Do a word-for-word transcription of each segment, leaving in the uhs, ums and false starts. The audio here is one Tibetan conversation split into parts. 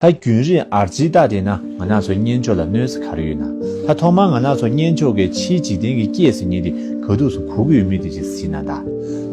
ད་རྒྱུན་རིང་ཨར་ཇི་བཏགས་བསྡད་ན་ང་རང་ཚོ་གཉན་ཆོག་ལ་གནོད་འཚེ་ག་རེ་ཡོད་ན། ད་ཐོག་མར་ང་རང་ཚོ་གཉན་ཆོག་གི་ཕྱིའི་འཇིག་རྟེན་གྱི་སྐད་ཟེར་མཁན་དེ་ག་དུས་སུ་གོ་གི་ཡོད་མེད་དེ་ཅིག་གཟིགས་ན་ད།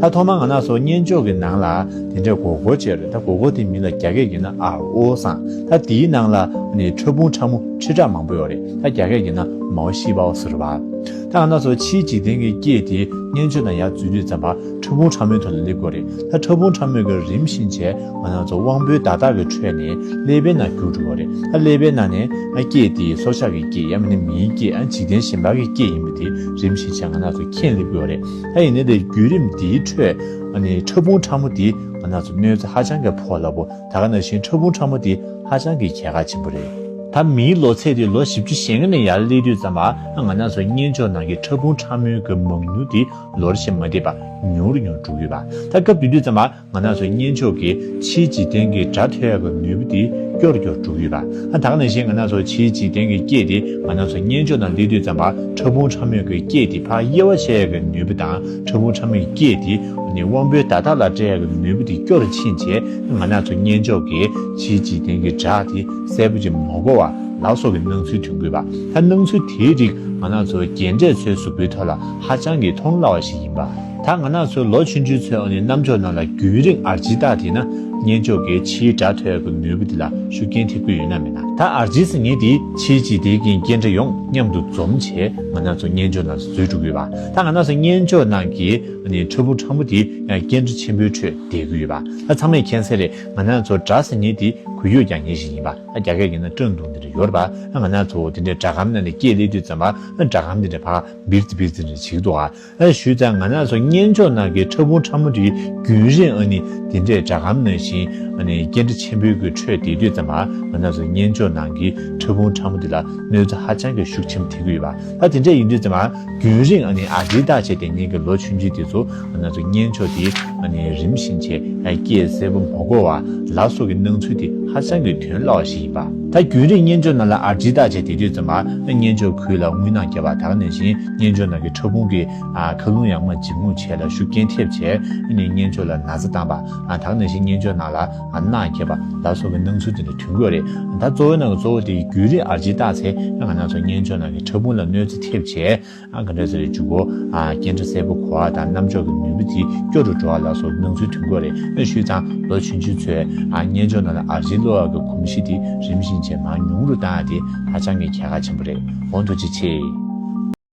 ད་ཐོག་མར་ང་རང་ཚོ་གཉན་ཆོག་གི་ནང་ལ་དེ་འདྲའི་སྒོར་སྒོར་བྱས་རེད། ད་སྒོར་སྒོར་དེ་མིང་ལ་རྒྱ་སྐད་ཀྱི་ན་ཨར་ཨོ་ཟེར། ད་དེའི་ནང་ལ་ནི་ཕྲ་ཕུང་ཕྲ་མོ་ཁྲི་ཕྲག་མང་པོ་ཡོད་རེད། ད་རྒྱ་སྐད་ཀྱི་ན་མའོ་ཤི་པའོ་ཟེར་བ། ད་ང་རང་ཚོ་ཕྱིའི་འཇིག་རྟེན་གྱི་སྐད་དེ་གཉན་ཆོག་ནང་ཡར་འཛུལ་དུས་ཙམ་པ་ཕྲ་ཕུང་ཕྲ་མོའི་ཐོག་ལ་སླེབས་དགོས་རེད། ད་ཕྲ་ཕུང་ཕྲ་མོས་ཀྱི་རིམ་བཞིན་བྱས་ང་རང་ཚོ་དབང་པོའི་བརྡ་རྟགས་ཀྱི་ཁྲོད་ནས་ཀླད་པའི་ནང་བསྒྱུར་འགྲོ་གི་རེད། ད་ཀླད་པའི་ནང་ནས་ཨ་སྐད་དེ་སྲོག་ཆགས་ཀྱི་སྐད་ཡང་མིན་ན་མིའི་སྐད། ཨ་འཇིག་རྟེན་གཞན་པ་གི་སྐད་ཡིན་པ་དེ་རིམ་བཞིན་བྱས་ང་རང་ཚོ་མཁྱེན་སླེབས་དགོས་རེད། ད་ཡིན་ནའི་དེ་བརྒྱུད་རིམ་འདིའི་ཁྲོད་ཨ་ནི་ཕྲ་ཕུང་ཕྲ་མོ་དེ་ང་རང་ཚོ་གནོད་འཚེ་ཧ་ཅང་གི་ཕོག་སླ་པོ། ད་ག་ནང་བཞིན་ཕྲ་ཕུང་ཕྲ་མོ་དེ་ཧ་ཅང་གི་གལ་འགངས་ཆེན་པོ་རེད། ད་མིའི་ལོ་ཚད་དེ་ལོ་བཞི་བཅུ་ཞེ་ལྔ་ནས་ཡར་སླེབས་དུས་ཙམ་པ་ང་རང་ཚོ་གཉན་ཆོག་ནང་གི་ཕྲ་ཕུང་ཕྲ་མོའི་གི་མང་ཉུང་དེ་ལོ་རེ་བཞིན་མ་བསྡད་པ་ཉུང་རུ་ཉུང་རུ་འགྲོ་གི་ཡོད་པ། ད་སྐབས་དེ་དུས་ཙམ་པ་ང་རང་ཚོ་གཉན་ཆོག་གི་ཕྱིའི་འཇིག་རྟེན་གྱི་སྒྲ་ཐོས་ཡག་གི་ནུས་པ་དེ་སྐྱོ་རུ་སྐྱོ་རུ་འགྲོ་གི་ཡོད་པ། ད་ག་ནང་བཞིན་ང་རང་ཚོ་ཕྱིའི་འཇིག་རྟེན་གྱི་སྐད་དེ་ང་རང་ཚོ་གཉན་ཆོག་ནང་སླེབས་དུས་ཙམ་པ་ཕྲ་ཕུང་ཕྲ་མོའི་གི་སྐད་དེ་ཕར་དབྱེ་བ་ཕྱེ་ཡག་གི་ནུས་པ་དང་ཕྲ་ཕུང་ཕྲ་མོའི་སྐད་དེ་ནི་དབང་པོའི་བརྡ་རྟགས་ལ་སྤྲད་ཡག་གི་ནུས་པ་དེ་སྐྱོ་རུ་ཕྱིན་བྱས་ང་རང་ཚོ་གཉན་ཆོག་གི་ཕྱིའི་འཇིག་རྟེན་གྱི་སྒྲ་དེ་གསལ་པོ་ཅིག་མ་གོ་བ་ལ་སོགས་ཀྱི་སྣང་ཚུལ་ཐོན་དགོས་པ། ད་སྣང་ཚུལ་དེའི་རིགས་ང་རང་ཚོ་རྒན་གྲས་ཚོའི་གཟུགས་པོའི་ཐོག་ལ་ཧ་ཅང་གི་མཐོང་སླ་བ་ཞིག་ཡིན་པ། ད་ང་རང་ཚོའི་ལོ་ཆུང་ཆུང་ཚོས་ཨ་ནི་རྣམ་ཅོག་ནང་ལ་རྒྱུན་རིང་ཨར་ཇི་བཏགས་བསྡད་ན་གཉན་ཆོག་གི་ཕྱིའི་སྒྲ་ཐོས་ཡག་གི་ནུས་པ་དེ་ལ་ཤུགས་རྐྱེན་ཐེབས་ཀྱི་ཡོད་ན་མེད་ན། ད་ཨར་ཇི་ཟེར་མཁན་དེ་ཕྱིའི་འཇིག་རྟེན་གྱི་སྐད་སྒྲ་ཡོངས་མཉམ་དུ་འཛོམས་བྱས་ང་རང་ཚོ་གཉན་ཆོག་ནང་འཛུལ་འགྲོ་གི་ཡོད་པ། ད་ང་རང་ཚོ་གཉན་ཆོག་ནང་གི་ཨ་ནི་ཕྲ་ཕུང་ཕྲ་མོ་དེ་ཡང་སྐད་འཕྲིན་ཆེན་པོའི་ཁྲོད་བསྡད་ཀྱི་ཡོད་པ། ད་ཚང་མས་མཁྱེན་གསལ་རེད། ང་རང་ཚོ་སྒྲ་ཟེར་མཁན་དེ་གུ་ཡངས་རྒྱག་མཁན་ཞིག་ཡིན་པ། ཨ་རྒྱ་སྐད་ཀྱི་ནང་ཀྲན་ཏུང་དེ་འདྲ་ཡོད་རེད་པ། ཨ་ང་རང་ཚོ་དེ་འདྲའི་སྒྲ་སྒམ་ནང་ནས་སྐད་སླེབས་དུས་ཙམ་པ་ཨ་སྒྲ་སྒམ་དེ་འདྲ་ཕར་བིར་ཙི་བིར་ཙི་འདྲ་བྱེད་ཀྱི་འདུག་ཨ། ཨ་ཞུས་ཙང་ང་རང་ཚོ་གཉན་ཆོག་ནང་གི་ཕྲ་ཕུང་ཕྲ་མོ་དེ་རྒྱུན་རིང་ཨ་ནི་དེ་འདྲའི་སྒྲ་སྒམ་ནང་བཞིན་ཨ་ནི་སྐད་འཕྲིན་ཆེན་པོའི་གི་ཁྲོད་བསྡད་དུས་ཙམ་པ་ང་རང་ཚོ་གཉན་ཆོག་ནང་གི་ཕྲ་ཕུང་ཕྲ་མོ་དེ་ལ་གནོད་འཚེ་ཧ་ཅང་གི་ཤུགས་ཆེན་པོ་ཐེབས་ཀྱི་ཡོད་པ། ད་དེ་འདྲ་ཡིན་དུས་ཙམ་པ་རྒྱུན་རིང་ཨ་ནི་ཨར་ཇི་བཏགས་བྱས་བསྡད་མཁན་གྱི་ལོ་ཆུང་ཆུང་དེ་ཚོ་ང་རང་ཚོ་གཉན་ཆོག་དེ་ཨ་ནི་རིམ་བཞིན་བྱས་སྐད་གསལ་པོ་མ་གོ་བ་ལ་སོགས་ཀྱི་སྣང་ཚུལ་དེ་ཧ་ཅང་གི་ཐོན་སླ་བ་ཞིག་ཡིན་པ། ད་རྒྱུན་རིང་གཉན་ཆོག་ནང་ལ་ཨར་ཇི་བཏགས་བྱས་བསྡད་དུས་ཙམ་པ་གཉན་ཆོག་གུ་ལ་རྔུལ་ནག་བརྒྱབ་པ། ད་ག་ནང་བཞིན་གཉན་ཆོག་ནང་གི་ཕྲ་ཕུང་གི་ཨ་མཁའ་རླུང་ཡར་མར་འབྱིན་རྔུབ་བྱས་ལ་ཤུགས་རྐྱེན་ཐེབས་བྱས་ཨ་ནི་གཉན་ཆོག་ལ་ན་ཚ་བཏང་པ། ཨ་ད་ག་ནང་བཞིན་གཉན་ཆོག་ནང་ལ་ཨ་རྣག་བརྒྱབ་པ་ལ་སོགས་ཀྱི་སྣང་ཚུལ་དེ་འདྲ་ཐོན་གྱི་ཡོད་རེད། ད་གཙོ་བོའི་ནང་གི་གཙོ་བོ་དེ་རྒྱུན་རིང་ཨར་ཇི་བཏགས་ཚེ་ང་རང་ཚོ་གཉན་ཆོག་ནང་གི་ཕྲ་ཕུང་ལ་གནོད་འཚེ་ཐེབས་བྱས། ཨ་ག་འདྲ་ཟེར་རེད། འཇུག་གོ་ཨ་སྐད་འཕྲིན་གསལ་པོ་གོ་བ་དང་རྣམ་ཅོག་གི་ནུས་པ་དེ་སྐྱོ་རུ་འགྲོ་བ་ལ་སོགས་སྣང་ཚུལ་ཐོན་གྱི་ཡོད་རེད། ཨ་ཞུས་ཙང་ལོ་ཆུང་ཆུང་ཚོས་ཨ་གཉན་ཆོག་ནང་ལ་ཨར་ཇི་ཀློག་ཡག་གི་གོམས་གཤིས་དེ་རིམ་བཞིན་བྱས་མར་ཉུང་རུ་བཏང་ཡག་དེ་ཧ་ཅང་གི་གལ་འགངས་ཆེན་པོ་རེད། འོ་ཐུགས་རྗེ་ཆེ།